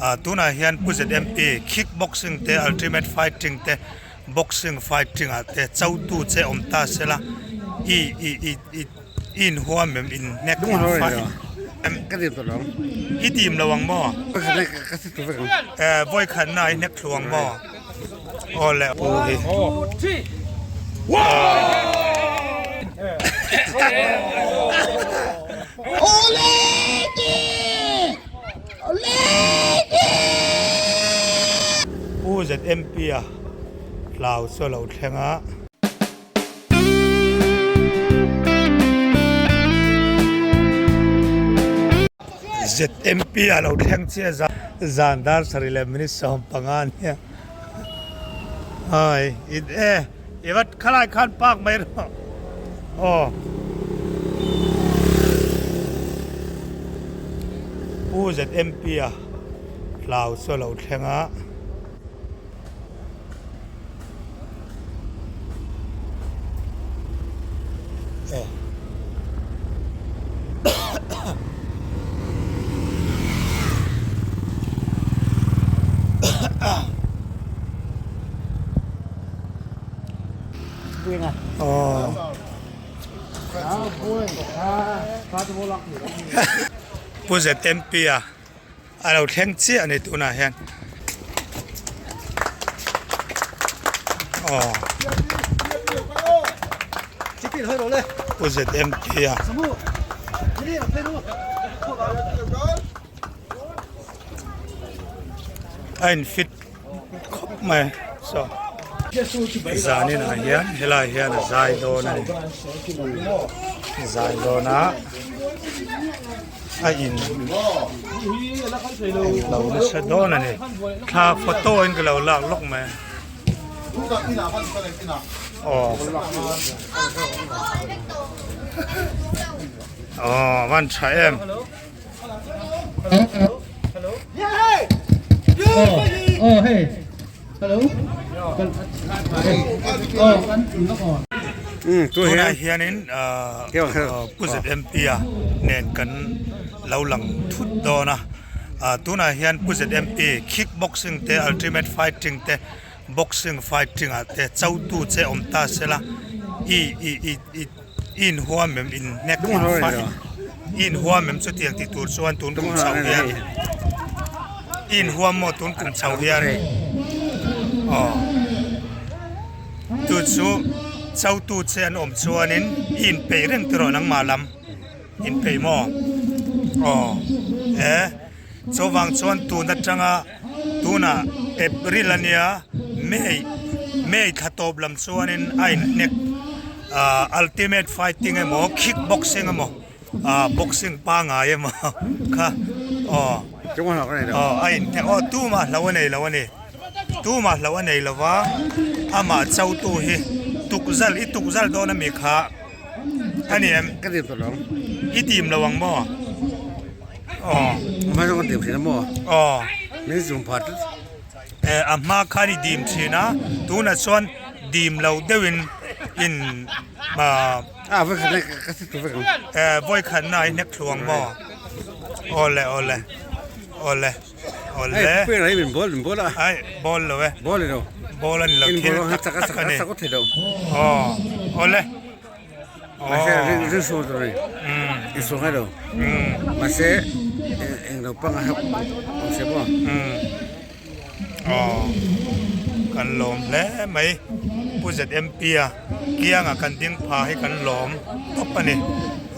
Ah tunah hian Pu ZMP kick boxing te ultimate fighting te boxing fighting ah te cho tu che awm ta se la i i i i i inhuam em in hnek in fight em Ka dim tawh lo ang. I dim lo ang maw? Ka si tawh vek ang. Eh vawikhatna i hnek thlu ang maw? Aw le pu hi. Pu ZMP a hlau chu a lo thleng a. ZMP a lo thleng chiah zan zan dar sarih leh minute 15 ania hai in e i va khalai khan park mai rawh aw Pu ZMP a hlau chu a lo thleng a. Pu ZMP a A lo thleng chiah a ni tunah hian aw Pu ZMP a a in fit khawp mai saw zanin ah hian helai hian a zai dawn a ni zai dawn a. A in lo nasa dawn a ni thla photo in ka lo lak lawk mai a aw aw van tha em. Tunah hianin Pu ZMP a nen kan lo lang thut dawn a, tunah hian Pu ZMP kick boxing te ultimate fighting te boxing fighting ah te cho tu che awm ta sela i i i i inhuam em in hnek in fight i inhuam em chutiang tih tur chuan tun kum chho hian i inhuam maw tun kum chho hian aw chu chu chotu che an awm chuanin i inpeih reng tiraw nangmah lam inpeih maw aw e chuvang chuan tun atanga tunah April ania May May thla tawp lam chuanin a inhnek ah ultimate fighting emaw kick boxing emaw ah boxing pangai emaw kha aw aw a inhnek aw tumah hlo a nei lo a ni tumah hlo a nei lo va amah chotu hi tukzal i tukzal dawn ami kha a ni em Ka dim tawh lo i dim lo ang maw aw a hma zawng ka dim thin a maw aw min zum phat tlat. Eh a hma khan i dim thin a tunah chuan dim lo deuhin in ah Ah vawi khat na ka si tawh vek ang. Eh vawi khat na i hnek thlu ang maw awle awle awle awle. Hei pui rei min bawl min bawl a. Ai bawl lo e. Bawl i lo. Bawl a ni lo thil tak tak a ni. A sak thei lo. Aw awle. Mahse ring ring sual tur a ni. I sual ngai lo. Mahse eng lo panga hap awm se maw. Aw kan lawm hle mai Pu ZMP a kiangah kan ding pha hi kan lawm tawp a ni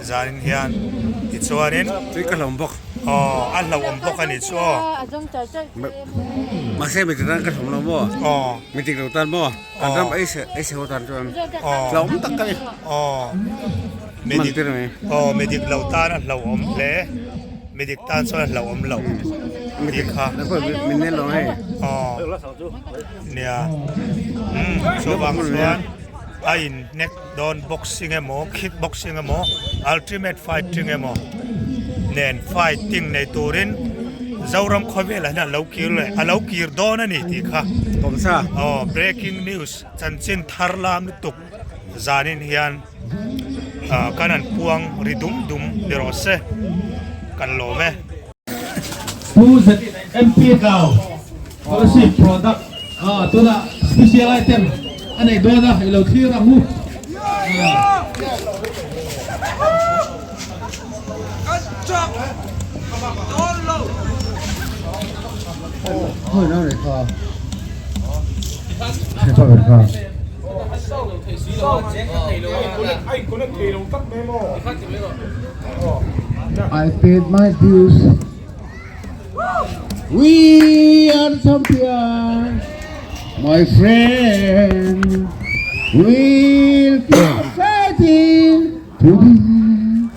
zanin hian tichuanin Tui ka hlawm bawk. Aw a hlauhawm bawk a ni chu aw. Mahse mi tan ka hlawm lo maw. Aw. Mi dik lo tan maw. Kan ram ei se ei se ho tan chuan hlauhawm tak ka ni. Aw. Man tir mai. Aw mi dik lo tan a hlauhawm hle. Mi dik tan chuan a hlauhawm lo. Mi dik kha. Min nel lo hei. Aw. Nia. Umm chuvang chuan a in hnek dawn boxing emaw kick boxing emaw ultimate fighting emaw nen fighting nei turin Zoram khawvelah hian a lo kir leh a lo kir dawn a ni tih kha Kawmsa aw breaking news chanchin thar lam lutuk zanin hian ah kan han puang ri dum dum ni rawh se kan lawm e. Pu ZMP Tlau Scholarship Product tunah special item a neih dawn a, i lo thlir ang u. I paid my dues. We are champion, my friend. We'll keep fighting to the end.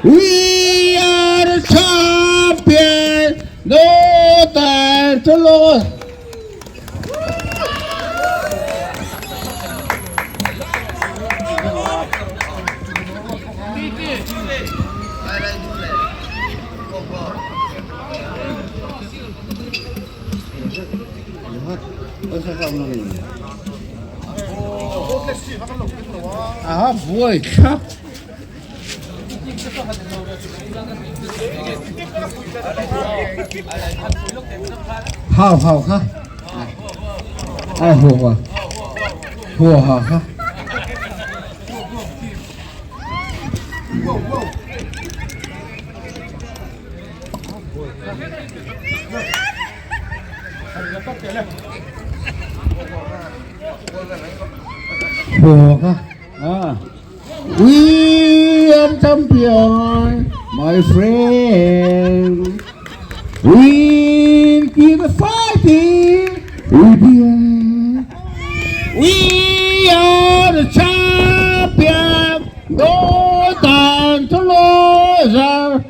We are the champion, no time to lose. A buai thlap. Hau hau kha. A hua hua ha kha. Hua kha. Ah. We are champion, my friend. We keep fighting. We be. We are the champion. No time to lose. Our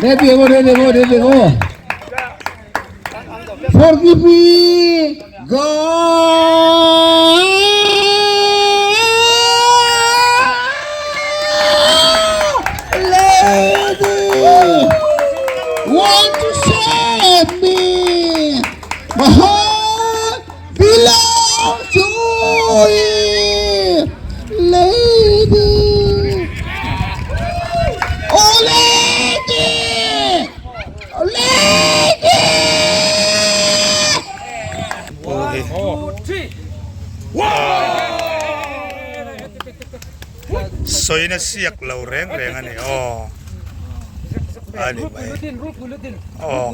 Ready, go, ready, go, ready, go. Forgive me, God. Lady, want to save me? My heart belongs to you, lady. Oh, lady, oh, lady. Sawina siak lo reng reng a ni aw a ni mai aw.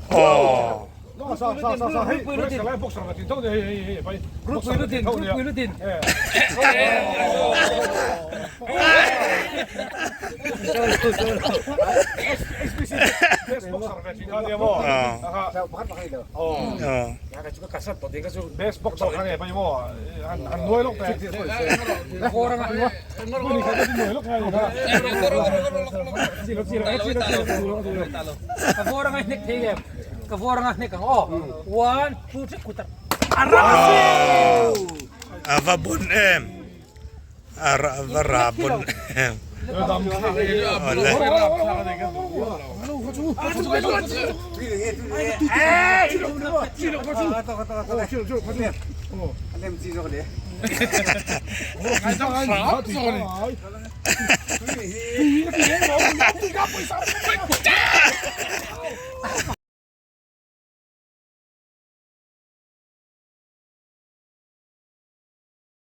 Aw. A va bun em a va ra bun em awle.